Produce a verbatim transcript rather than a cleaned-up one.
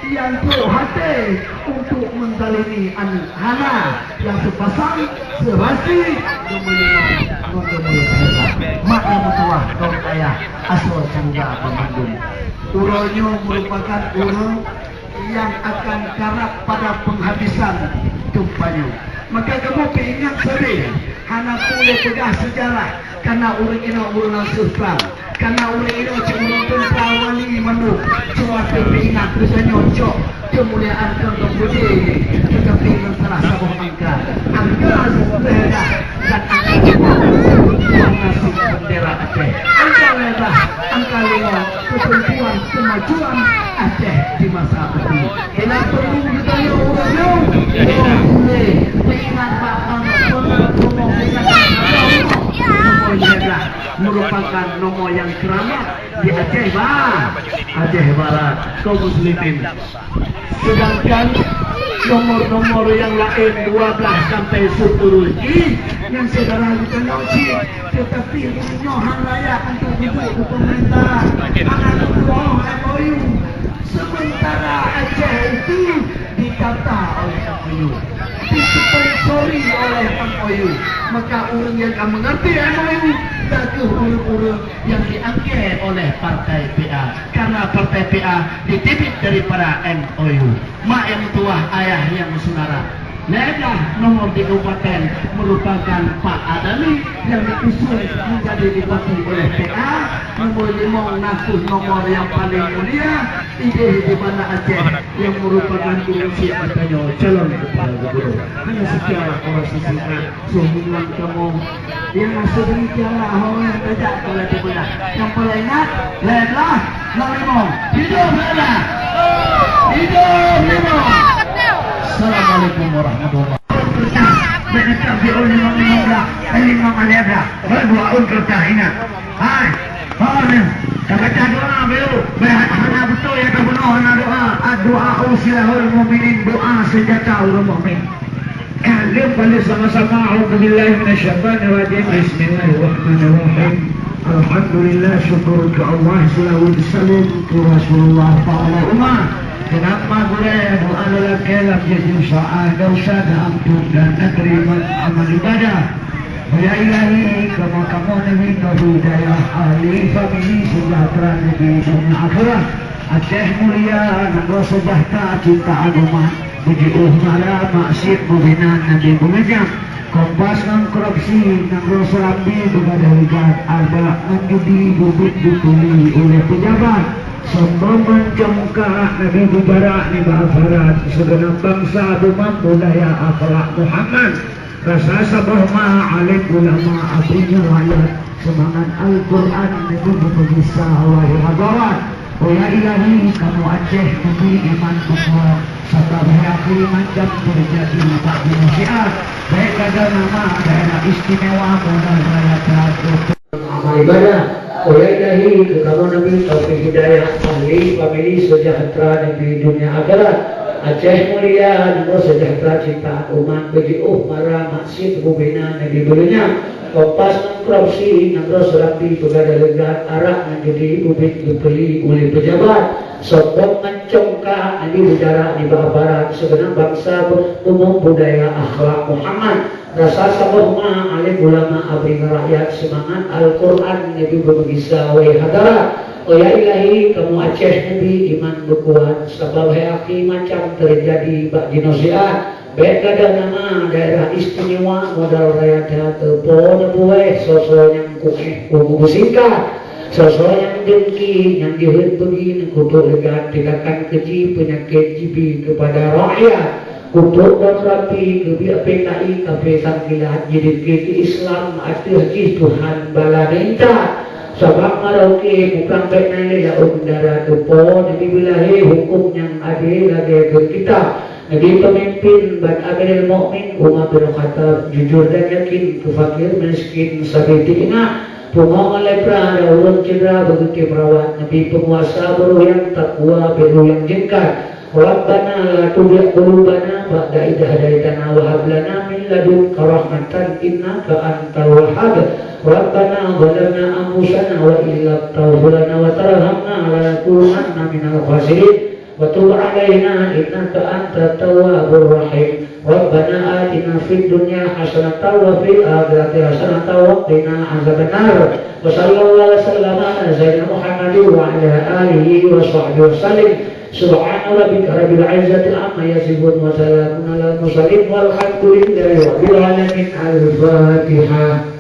Nyang trok até untuk menzalimi aneuk hana nyang seupasang, seurasi, deungon ngon deungon. Mak nyang meutuwah, dong ayah, asoe syeuruga banmandum. Uroe nyoe meurupakan uroe nyang akan karab pada peunghabisan teumpat nyoe. Maka kamoe peuingat sabe, hana peue lé peugah seujarah, kana ureuëng inong ureuëng langsôh prang, kana ureuëng inong cit ureuëng teumpat wali mandum, cuma peuingat geutanyoe cok keumuliaan keu Tuhan Puji, teutapi ngon salah saboh angka, angka seupeudah dan angka lima, Tuhan nasib bendera Aceh, angka lima, angka lima, keuteumpuan keumajuan Aceh di masa ukeue. Bila peureulee geutanyoe ureuëng nyoe, nyoe ulée peuingat bak pangkat nomor peuingat nomor jaga merupakan nomor nyang keuramat di Aceh Ba-, Aceh Barat, kaum muslimin. Sedangkan nomor-nomor nyang laén dua belas sampai seterus jih nyang syedara geutanyoe cit, teutapi nyoe han layak untuk duduk di pemerintahan. Hana tutoe M O U. Sementara Aceh itu ditata oleh M O U, disponsori oleh M O U. Maka ureuëng nyang ka mengerti M O U, na kheueh ureuëng-ureuëng nyang diangkat oleh partai P A. Karena partai P A ditibit daripada M O U. Mak nyang meutuwah, ayah nyang meusyedara. Lhée blaih nomor di kabupaten merupakan Pak Adami nyang diusung menjadi bupati oleh P A. Nomor limong na kheueh nomor nyang paling mulia, idéh di Banda Aceh, nyang merupakan ureuëng syiek geutanyoe calon kepala gubernur. Hanya sekian orasi singkat, seuhubungan kamoe. Nyang maksud demikianlah, hôi, tajak keu lagée beuna. Nyang paling ingat, lhée blaih, na limong. Hidup lhée blaih. Hidup limong. Assalamualaikum warahmatullahi wabarakatuh. Bèk neutang siôn limong, limong blaih, eh, limong lhée blaih. Baru dua ôn keureutah, ingat. Hai, hai, tabaca doa baru. Bèk hana beutôi ya tabunoe hana doa. Ad-du'a silahul mu'minin, doa senjata ureuëng mukmin. Lheueh paléh sama-sama, a'udzubillahi minasyaitonirrajim. Bismillahirrahmanirrahim. Alhamdulillah, syukur keu Allah, seulaweuet seuleuem keu Rasulullah Ta'ala umat. Kenapa gurée doa lelaki lam jeuet saat dosa dan ampun dan teurimong amal ibadah. Ya Ilahi, kamoe-kamoe neubri taufik hidayah, ahli famili seujahteura di dunia akhirat. Aceh mulia, nanggroe seujahteura, cinta agama, beujiôh mara, maksiet bubena, Nabi beuleujang. Kompas ngon korupsi, nanggroe seurambi, beugadôh rigat, arak ngon judi, bubit butuli ulée peujabat. Sombong ngon congka, Nabi beujarak nibak aparat, sigeunab bansa, beuman budaya, akhlak Muhammad. Rasa saboh ma, alim ulama, abri rakyat, seumangat Al-Quran, Nabi beupeugisa, wahai hadarat. Oh ya Ilahi, kamoe Aceh neubri iman beukuat, sabab hai akhi macam teujadi bak manusia. Bèk gata nama daerah istimewa, modal raya teuatur amal ibadah. Oh ya Ilahi, keu kamoe neubri taufik hidayah, ahli famili seujahteura di dunia akhirat. Aceh mulia, nanggroe seujahteura, cinta umat, beujiôh mara, maksiet bubena, Nabi beuleujang. Kompas ngon korupsi, nanggroe seurambi, beugadôh rigat, arak ngon judi, bubit butuli ulée peujabat. Sombong ngon congka, Nabi beujarak nibak aparat, sigeunab bansa, beuman budaya, akhlak Muhammad. Rasa saboh ma, alim ulama, abri rakyat, seumangat Al-Quran, Nabi beupeugisa, wahai hadarat. Oh ya Ilahi, kamoe Aceh neubri iman beukuat, sabab hai akhi macam teujadi bak jinoe siat. Bèk gata nama daerah istimewa, modal raya teuatur, po neubuet soe-soe nyang kuéh kubu singkat. Soe-soe nyang dengki, nyang jeuhet beugi, neukutok leugat, tindakan keuji, peunyakét jibi keupada rakyat. Kutok dan rapi, keubiet P K I, kafé sangkilat, jidengki keu Islam, ateueh jih Tuhan bala minta. Sabab maroke bukang bèk na lé laôt dara teupo, Nabi beulahé hukôm nyang adé lagèe keu kita. Nabi peumimpin ban Amirul Mukminin Umar bin Khattab, jujur dan yakin keu fakir miskin sabe teuingat. Pungo ngon lepra dan ureueng cedera beugeutem rawat. Nabi peunguasa beuruh nyang takwa, beuruh nyang jeungkat. Rabbana la tuzigh qulubana ba'da idh hadaitana wa hab lana min ladunka rahmatan innaka antal wahhab. Rabbana zalamna anfusana wa illam taghfir lana wa tarhamna lanakunanna minal khasirin. وتب علينا إنك أنت التواب الرحيم. ربنا آتنا في الدنيا حسنة وفي الآخرة حسنة وقنا عذاب النار. وصلى الله وسلم على سيدنا محمد وعلى آله وصحبه وسلم. سبحان ربك رب العزة عما يصفون وسلام على المرسلين والحمد لله رب العالمين. الفاتحة.